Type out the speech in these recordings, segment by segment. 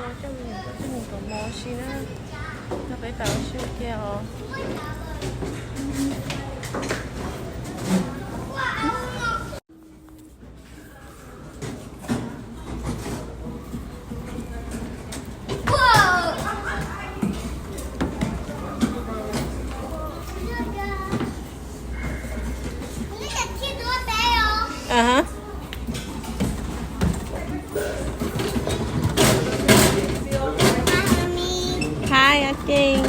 Coj me nyuam tuaj coj me nyuam kaus mom ua si na. Noj peb pam ua si ua ke os. Hi, Akin.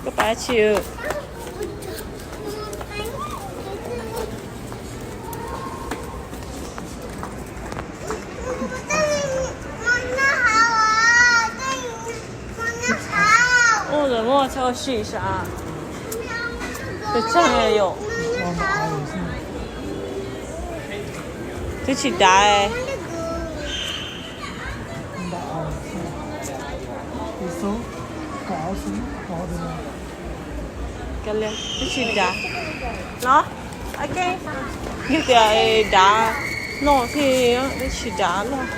Koj pab tsis? Ua, lawv muaj chaw ua si sav. Pes tsawg yom? Twb tsis dav. Twb tsis dav los. Yog tias dav loj thiab, twb tsis dav loj.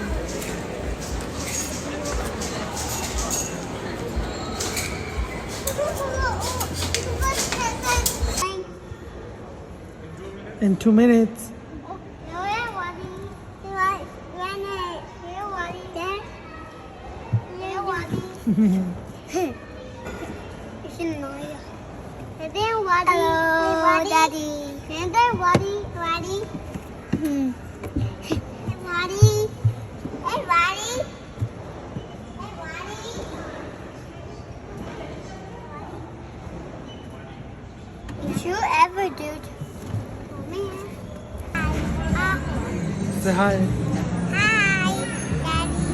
In two minutes. Hello, Daddy. Did you ever do to me? Say hi. Hi, Daddy.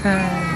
Hi.